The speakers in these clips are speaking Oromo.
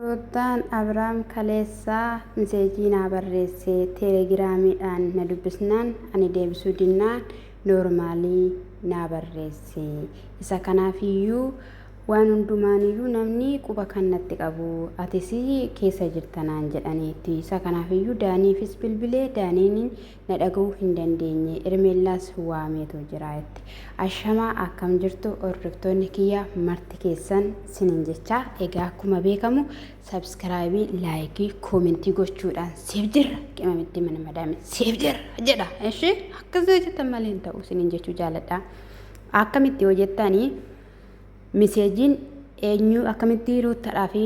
Ruuttaan Abraam kaleessa miseejii naa barreesse teelegiraamiidhaan na dubbisnaan ani deebisuu dinnaan noormaalii naa barreesse. Isa kanaafiyyuu waan hundumaaniyyuu namni quba kan natti qabu atis keessa jirta naan jedhaniitti. Isa kanaafiyyuu Daaniifis bilbilee Daaniin na dhaga'uu hin dandeenye. Ermeellaas waameetu jira jette. Ashamaa akkam jirtu hordoftoonni kiyya marti keessan sinin jechaa egaa akkuma beekamu sabskraayibii laayikii koomentii gochuudhaan siif jirra qimamitti mana madaami siif jirra jedha ishee akkas yoo jettan malee hin ta'u sinin jechuu jaaladha. Akkamitti yoo jettanii Miseejiin eenyu akkamitti Ruuttadhaa fi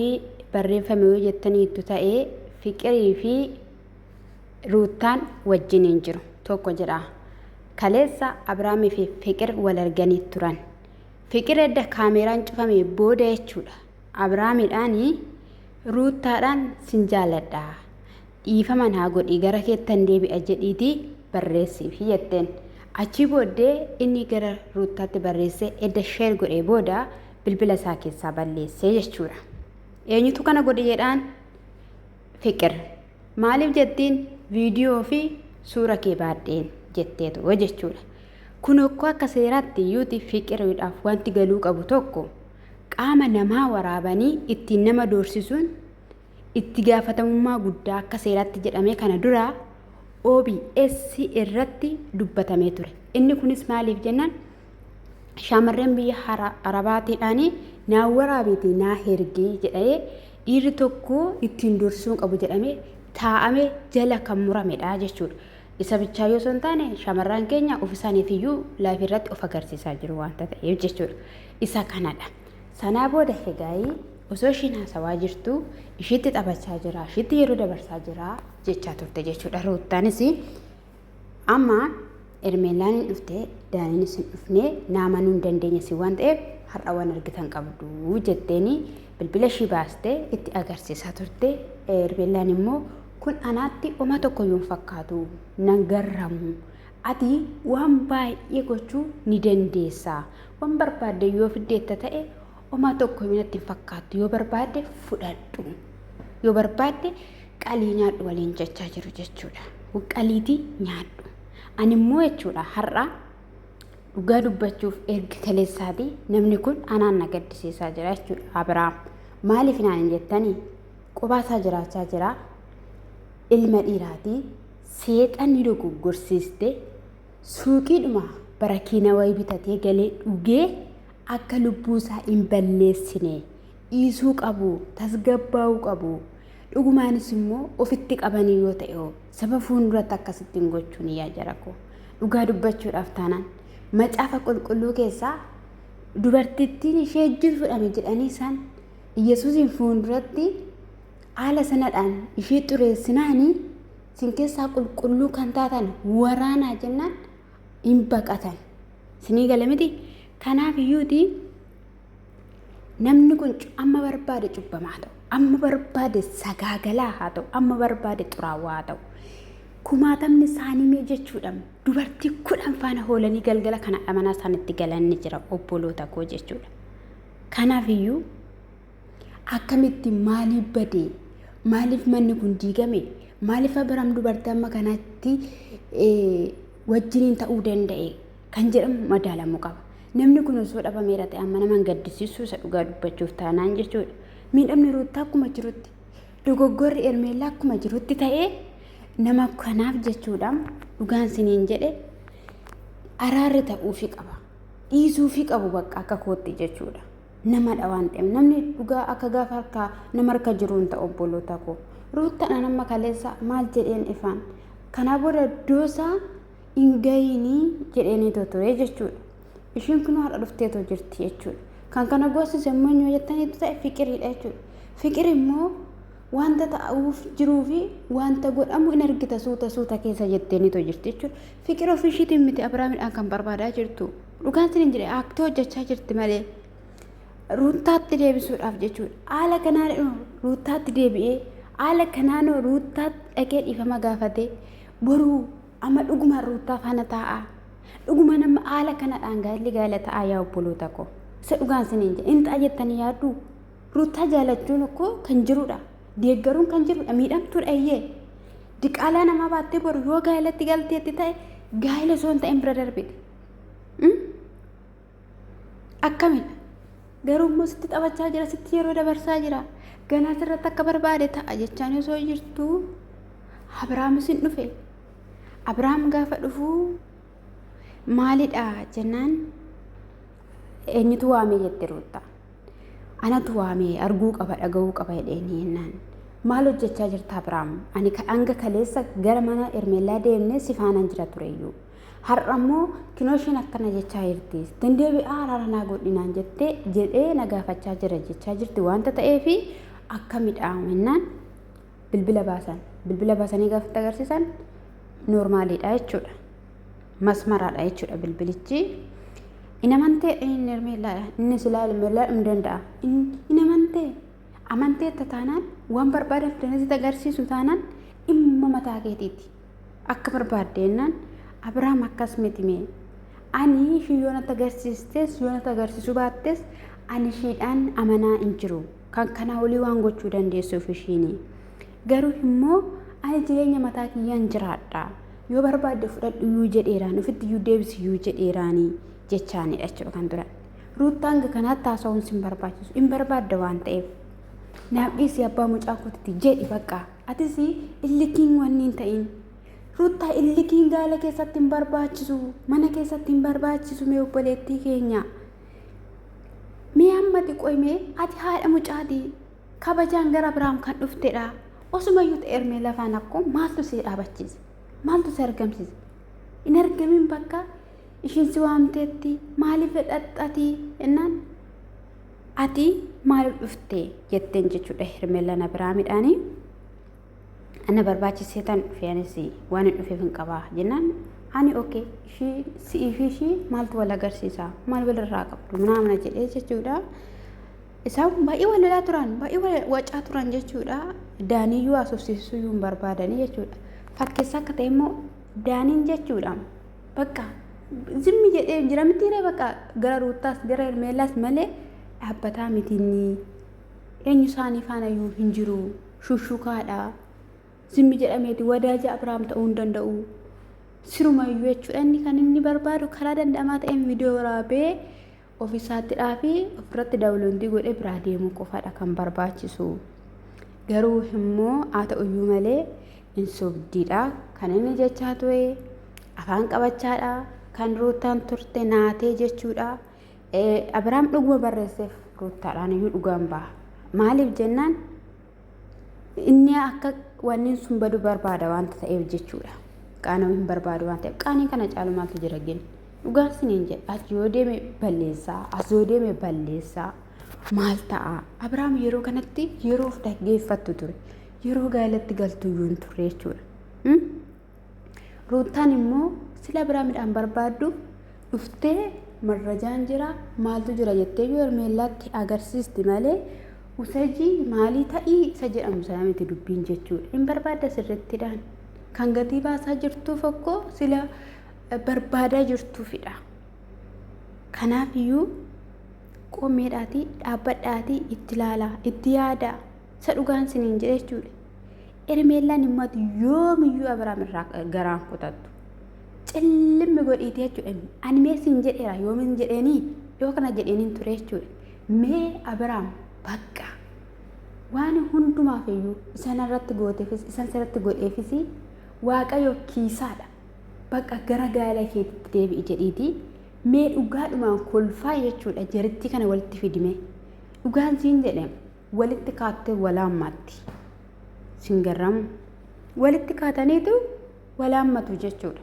barreeffame yoo jettaniittu ta'e Fiqirii fi Ruuttaan wajjiniin jiru tokko jedha. Kaleessa Abiraamii fi Fiqir wal arganii turan. Fiqir edda kaameeraan cufame booda jechuudha. Abiraamiidhaan Ruuttaadhaan sin jaaladha. Dhiifama naa godhi gara keettan deebi'a jedhiitii barreessiifi jetteen. Achii booddee inni gara Ruuttaatti barreessee edda sheer godhee booda bilbila isaa keessaa balleessee jechuudha. Eenyutu kana godhe jedhaan? Fiqir. Maaliif jettiin viidiyoo fi suura kee baadheen jetteetu jechuudha. Kun okkoo akka seeraatti iyyuuti fiqiriidhaaf wanti galuu qabu tokko qaama namaa waraabanii ittiin nama doorsisuun itti gaafatamummaa guddaa akka seeraatti jedhamee kana dura OBS irratti dubbatamee ture. Inni kunis maaliif jennaan shamarreen biyya Arabaatiidhaan naa waraabiitii naa hergii jedhee dhiirri tokko ittiin dursuu qabu jedhamee taa'amee jala kan muramedha jechuudha. Isa bichaa yoo osoo hin taane shamarran keenya of isaaniif iyyuu laayif irratti of agarsiisaa jiru waanta ta'eef jechuudha. Isa kanadha. Sanaa booda egaa osoo ishiin haasawaa jirtu ishiitti taphachaa jira, ishiitti yeroo dabarsaa jira jechaa turte jechuudha. Ruuttaanis amma Ermeellaan hin dhufte, Daaniinis hin dhufne, naa amanuu hin dandeenye si waan ta'eef har'a waan argitan qabdu jetteeni bilbila ishii baaste itti agarsiisaa turte. Ermeellaan immoo kun anaatti oma tokkoyyuu hin fakkaatu, nan garramu. Ati waan baay'ee gochuu ni dandeessa. Waan barbaadde yoo fiddeetta ta'e homaa tokko natti hin fakkaattu. Yoo barbaadde fudhadhu. Yoo barbaadde qalii nyaadhu waliin jechaa jiru jechuudha. Qaliitii nyaadhu. Ani immoo jechuudha har'a dhugaa dubbachuuf erga kaleessaati namni kun anaan na gaddisiisaa jira jechuudha. Abiraam maaliif naan hin jettanii qobaasaa jiraachaa jira. Ilma dhiiraatii seexanni dogoggorsiiste suuqiidhuma barakiina wayii bitatee galee dhugee akka lubbuu isaa hin balleessine dhiisuu qabu, tasgabbaa'uu qabu. Dhugumaanis immoo ofitti qabanii yoo ta'e hoo saba fuulduratti akkasitti hin gochuun yaa jara koo. Dhugaa dubbachuudhaaf taanaan macaafa qulqulluu keessaa dubartittiin ishee ejjitu fudhame jedhanii isaan Yesuusiin fuulduratti haala sanadhaan ishee xureessinaanii sin keessaa qulqulluu kan taatan waraanaa jennaan hin baqatan. Sinii gala miti? Kanaaf iyyuuti namni kun amma barbaade cubbamaa haa ta'u, amma barbaade sagaagalaa haa ta'u, amma barbaade xuraawaa haa ta'u. Kumaatamni isaanii mee jechuudha dubartii 10 faana hoolanii galgala kana manaa isaanitti galan ni jira obboloota koo jechuudha. Kanaaf iyyuu akkamitti maaliif badee maaliif manni kun diigame maaliif Abiraam dubartii amma kanatti wajjiniin ta'uu danda'e kan jedhamu madaalamuu qaba. Namni kun osoo dhabameera ta'e amma nama hin gaddisiisu isa dhugaa dubbachuuf taanaan jechuudha. Miidhamni Ruuttaa akkuma jirutti dogoggorri Ermeellaa akkuma jirutti ta'ee nama kanaaf jechuudha dhugaan siniin jedhe araarri ta'uufii qaba. Dhiisuufii qabu bakka akka kootti jechuudha. Namadha waan ta'eef namni dhugaa akka gaafa harkaa nama harka jiru hin ta'u obboloota koo. Ruuttaadhaan amma kaleessa maal jedheen ifaan kanaa booda iddoosaa hin gahiinii jedheeniitoo ture jechuudha. Ishiin kun har'a dhufteetoo jirti jechuudha. Kan kana goosise immoo eenyu jettaniitu ta'e fiqiriidha jechuudha. Fiqiri immoo wanta ta'uuf jiruu fi wanta godhamu in argita suuta suuta keessa jetteeniitoo jirti jechuudha. Fiqir ofii ishiitiin miti Abiraamidhaan kan barbaadaa jirtu. Dhugaan sin hin jedhe aaktii hojjechaa jirti malee. Ruuttaatti deebisuudhaaf jechuudha. Haala kanaan ruuttaatti deebi'ee haala kanaan ruuttaatti dhaqee dhiifama gaafatee boruu amma dhugumaan ruuttaa faana taa'aa. Dhuguma nama haala kanadhaan gaa'elli gaa'ela ta'aa yaa obboloota koo. Isa dhugaan sin hin jedhe. Hin ta'a jettanii yaadduu? Ruuttaa jaalachuun akkoo kan jirudha. Deeggaruun kan jirudha. Miidhamtuudha eeyyee. Diqaalaa namaa baattee boru yoo gaa'elatti galteetti ta'e gaa'ela osoo hin ta'in bira darbite. Akkamidha? Garuu immoo sitti taphachaa jira, sitti yeroo dabarsaa jira. Ganaa sirratti akka barbaade ta'a jechaan osoo jirtuu Abrahaamis hin dhufe. Abrahaam gaafa dhufu maalidha jennaan eenyutu waamee jette Ruutta. Anatu waamee arguu qaba dhaga'uu qaba jedheenii jennaan. Maal hojjechaa jirta Abrahaam? Ani hanga kaleessa gara mana Hermeellaa deemnee si faanaan jira tureyyuu. Har'a immoo kinoo isheen akkana jechaa jirti. Sittin deebi'aa araara naa godhi naan jettee jedhee na gaafachaa jira jechaa jirti waanta ta'eefi akkamidha jennaan bilbila baasan. Bilbila baasanii gaafa itti agarsiisan noormaaliidha jechuudha. Masmaraadha jechuudha bilbilichi. In amantee inni Hermeellaadha. Inni silaa Hermeellaa hin danda'a. In amantee amanteetta taanaan waan barbaadan fidanii sitti agarsiisu taanaan dhimma mataa keetiiti. Akka barbaadde jennaan Abiraam akkas miti mee ani ishii yoo natti agarsiistes yoo natti agarsiisuu baattes ani ishiidhaan amanaa hin jiru kan kanaa olii waan gochuu dandeessuuf ishiini garuu immoo ani jireenya mataa kiyyaan jiraadha yoo barbaadde fudhadhu iyyuu jedheeraan ofitti iyyuu deebisi iyyuu jedheeraanii jechaanidha jechuudha kan turan. Ruuttaa hanga kanaatti haasa'uun sin barbaachisu hin barbaadda waan ta'eef naaf dhiisi abbaa mucaa kootitti jedhi bakka. Atis illikiin wanni hin ta'in. Ruttaa illikiin gaala keessatti hin barbaachisu. Mana keessatti hin barbaachisu mee obboleettii keenya. Mee amma xiqqoo mee ati haadha mucaati. Kabajaan gara Abiraam kan dhuftedha. Osumayyuu ta'e ermee lafaan akkoo maaltu si dhaabachiise? Maaltu si argamsiise? Hin argamin bakka ishiin si waamteetti maaliif dhadhaxxati jennaan Ati maaliif dhufte jetteen jechuudha Hermeellaan Abiraamidhaani. Ana barbaachisee tan dhufe anis waan hin dhufeef hin qabaa jennaan ani oke ishii si'ii fi ishii maaltu wal agarsiisa maal walirraa qabdu munaamna jedhee jechuudha. Isaan baay'ee wal lolaa turan baay'ee wal wacaa turan jechuudha. Daaniyyuu haasofsiisuu iyyuu hin barbaadanii jechuudha. Fakkeessa akka ta'e immoo Daaniin jechuudha. Bakka zimmi jedhee jira mitiiree bakka gara Ruuttaas gara Hermeellaas malee dhaabbataa miti inni. Eenyu isaanii faana iyyuu hin jiru. Shushukaadha. Zimmi jedhameeti wadaaja Abiraam ta'uu hin danda'u. Siruma iyyuu jechuudha inni kan inni barbaadu karaa danda'amaa ta'een viidiyoo waraabee ofiisaattidhaa fi ofirratti daawuloondii godhee biraa deemuu qofaadha kan barbaachisu. Garuu immoo haa ta'uyyuu malee hin sobdiidha. Kan inni jechaa ture afaan qabachaadha. Kan Ruuttaan turte naatee jechuudha. Abiraam dhuguma barreesseef Ruuttaadhaan iyyuu dhugaan baha. Maaliif jennaan inni akka wanni sun badu barbaada waanta ta'eef jechuudha. Qaana'uu hin barbaadu waan ta'eef qaanii kana caalu maaltu jira gin. Dhugaan siniin jedha as yoo deeme balleessaa as yoo deeme balleessaa maal ta'a Abiraam yeroo kanatti yeroo of dhaggeeffattu ture yeroo gaa'elatti galtu iyyuu hin turre jechuudha. Ruuttaan immoo sila Abiraamidhaan barbaaddu dhuftee marrajaan jira maaltu jira jettee yoo Hermeellaatti agarsiisti malee usajii maalii ta'ii isa jedhamu sana miti dubbiin jechuudha. Hin barbaadda sirrittidhaan. Kan gatii baasaa jirtuuf okkoo sila barbaadaa jirtuufidha. Kanaaf iyyuu qomeedhaatii dhaabbadhaatii itti ilaalaa itti yaadaa isa dhugaan siniin jedhe jechuudha. Hermeellaan immoo ati yoomiyyuu Abiraam irraa garaan kutattu. Cillimmi godhiiti jechuudha. Ani mee siin jedheera yoomin jedheenii yoo kana jedheeniin ture jechuudha. Mee Abiraam bakka waan hundumaaf iyyuu isan irratti gooteefis isan sirratti godheefis Waaqayyo kiisaadha. Bakka gara gaala keetitti deebi'i jedhiitii mee dhugaadhumaan kolfaa jechuudha jarittii kana walitti fidime. Dhugaan siin jedhe walitti kaattee walaammaatti. Sin garramu. Walitti kaataniitu walaammatu jechuudha.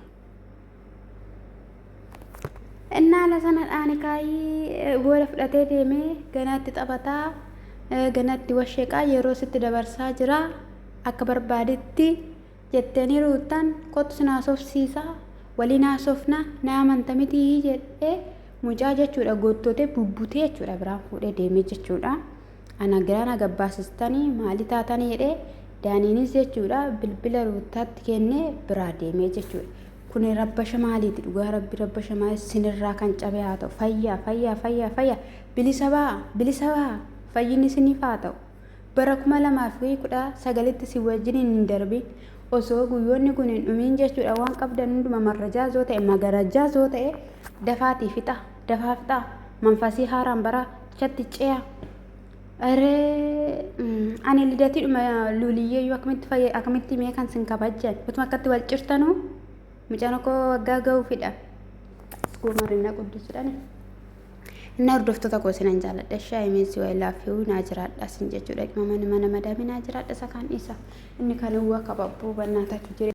Innaala sana dhaani kaayii booda fudhatee deemee ganaatti taphataa ganaatti washeqaa yeroo sitti dabarsaa jira akka barbaadetti jetteenii ruuttaan kottu sin haasofsiisa waliin haasofna na amanta mitii jedhee mucaa jechuudha gottotee bubbutee jechuudha biraan fuudhee deemee jechuudha. Ana giraa na gabbaasistanii maalii taatanii jedhee daaniinis jechuudha bilbila ruuttaatti kennee biraa deemee jechuudha. Kun rabbasha maaliiti dhugaa rabbi rabbasha maalii sinirraa kan cabe haa ta'u fayyaa fayyaa fayyaa fayyaa bilisa baa bilisa baa Fayyinni isiniif haa ta'u. Bara 2019tti si wajjiniin hin darbin. Osoo guyyoonni kun hin dhumiin jechuudha waan qabdan hunduma marrajaa yoo ta'e magarajaa yoo ta'e dafaatii fixa dafaa fixaa manfasii haaraan bara chatti ce'a. Aree ani lidatiidhuma luuliyyee akkamitti fayya akkamitti mee kan sin kabajjan utuma akkatti wal cirtanuu mucaan koo waggaa ga'uufidha. Goomarina guddisuudhaan. Inni hordoftoota koo sinan jaaladha. Shaayii meessi wayi laaffiyuu naa jiraadha sin jechuudha. Qimamani mana madaamii naa jiraadha isa kaan dhiisa. Inni kan uwwa kababbuu bannaatatu jira.